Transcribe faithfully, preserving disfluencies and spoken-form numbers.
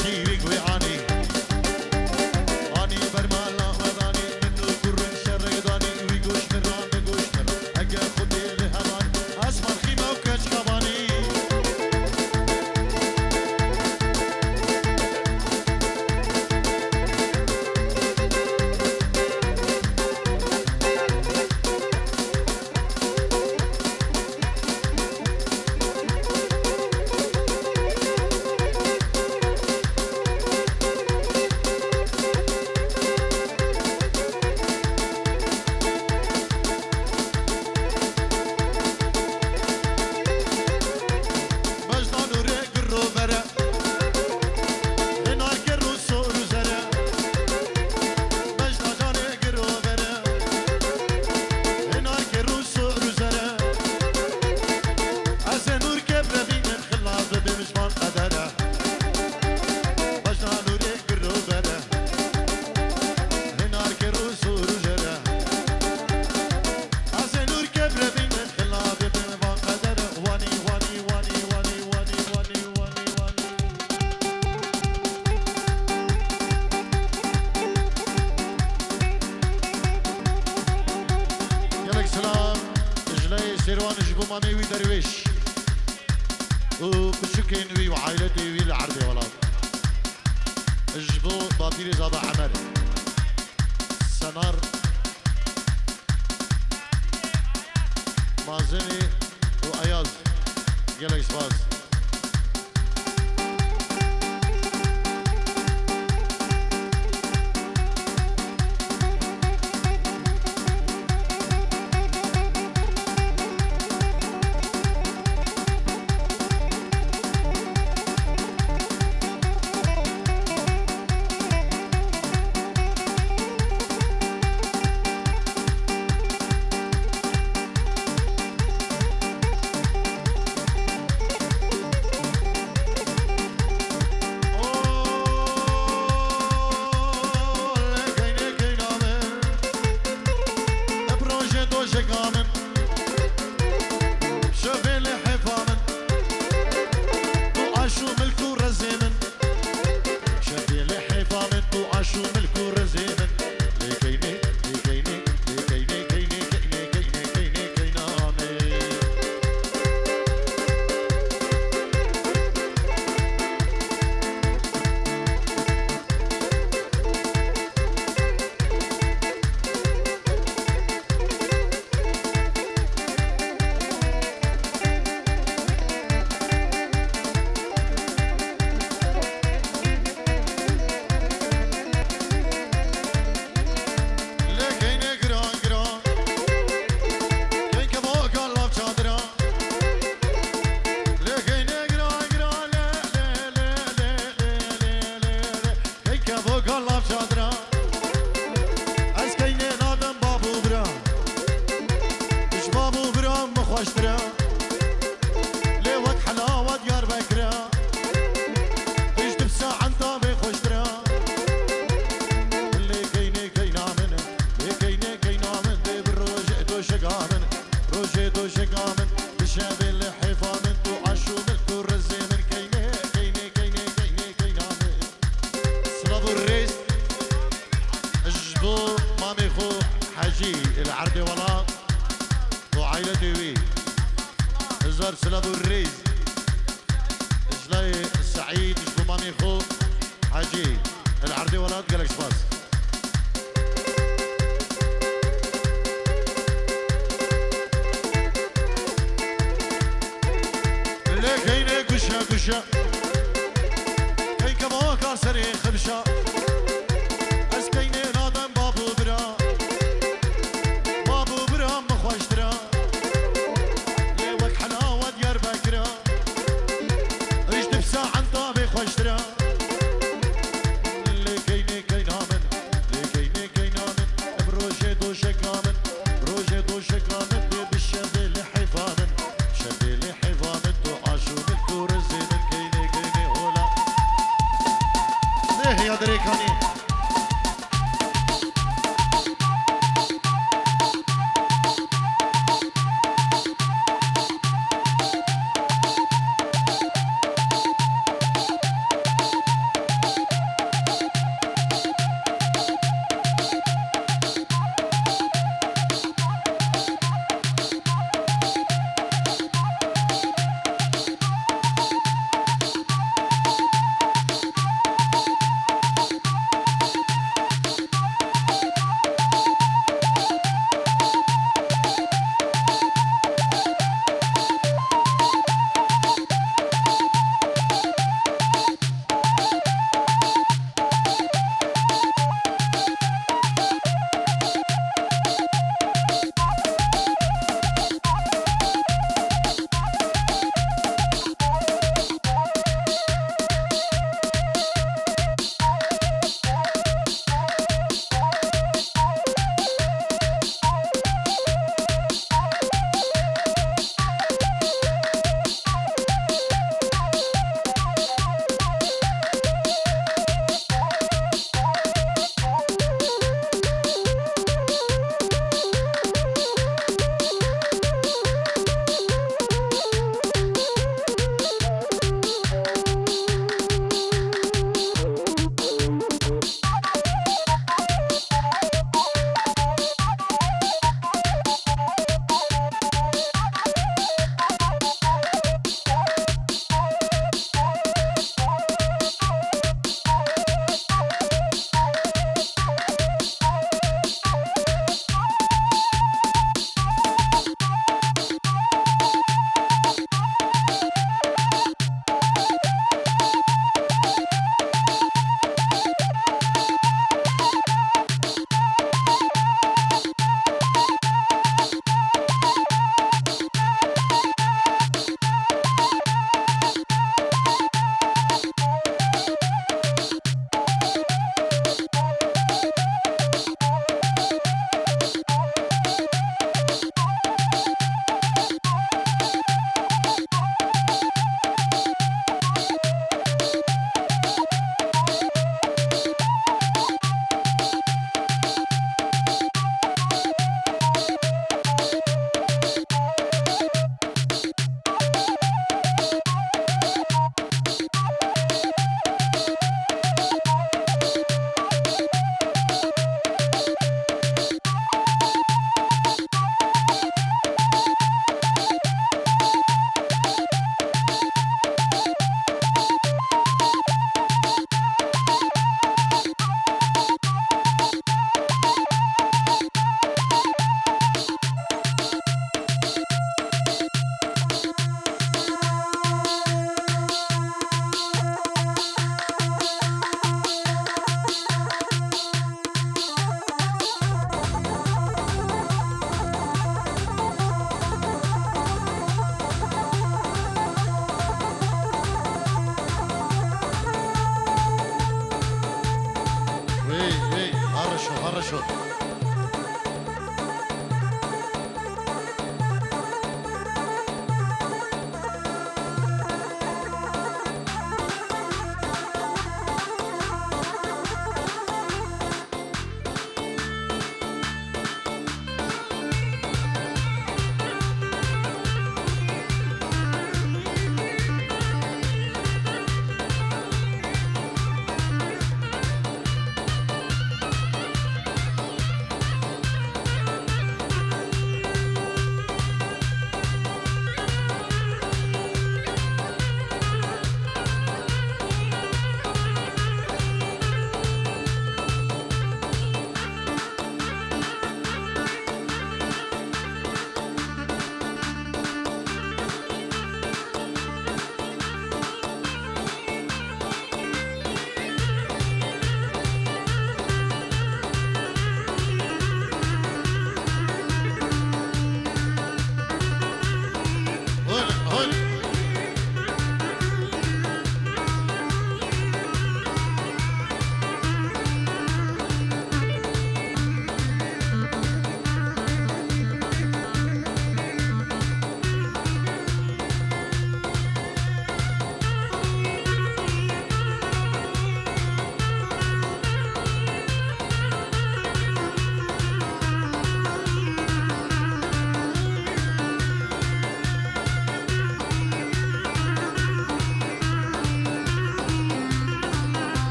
Tîrik wê anî. Anî bermala me danî, min û kurrin şerek danî, wî goş min ra, min goş min ra. Eger xwedê li hevan, ez marxî me û keç kabanî. Bejna nûrê giro vere. Hênarkê rû sor û zere. Bejna canê giro vere. Hênarkê rû sor û zere. Ez ê nûrkê birevînim, xila bibim ji van qedere. Bejna nûrê giro vere. Hênarkê rû sor û zere. Ez ê nûrkê birevînim, xila bibim van qedere. Wanî, wanî, wanî, wanî. Gelek selam. Ji leyê Sêrwan ji bo mamê wî Derwêş û piçikên wî û ailetê wî li erdê welat. Ji bo Batîrê Zava Emer. Senar. Mazenê û Ayaz. Gelek spas. Şevê lê hêfa min, tu aş û milk û rezê min. Şevê lê hêfa min, tu aş û milk û rezê min. Lê keynê, lê keynê, lê keynê, keynê, keynê, keynê, keynê, keyna min. Lê keynê giran giran, keyke boka lav çadira. Lê keynê giran giran, lê, lê, lê. Keyke boka lav çadira. Ez keynê nadim bab û bira. Ji bab û bira min xweştir e. Lê wek Helawa Diyarbekir e. Tij dipsa Entabê xweştir e. Lê keynê keyna min, lê keynê keyna min, dê bi rojê doşeka min, rojê doşeka min, bi şevê lê hêfa min, tu aş û milk û rizê min, keynê, keynê, keynê, keynê, keyna min. Silav û rêz ji bo mamê xwe Hecî li erdê welat û ailetê wî. Hezar silav û rêz. Ji layê Seîd ji bo mamê xwe Hecî li erdê welat gelek spas. Lê keynê guşe guşe, keyke baka serê xibşa. Ez keynê nadim bab û bira. Bab û bira min xweştir e. Lê wek Helawa Diyarbekir e. Tij dipsa Entabê xweştir e. Lê keynê keyna min, lê keynê keyna min, bi rojê doşeka min, rojê doşeka min, dê bi şevê lê hêfa min, şevê lê hêfa min, tu aş û milk û rizê min, keynê, keynê ola. Dê ya derê kanî. Rût.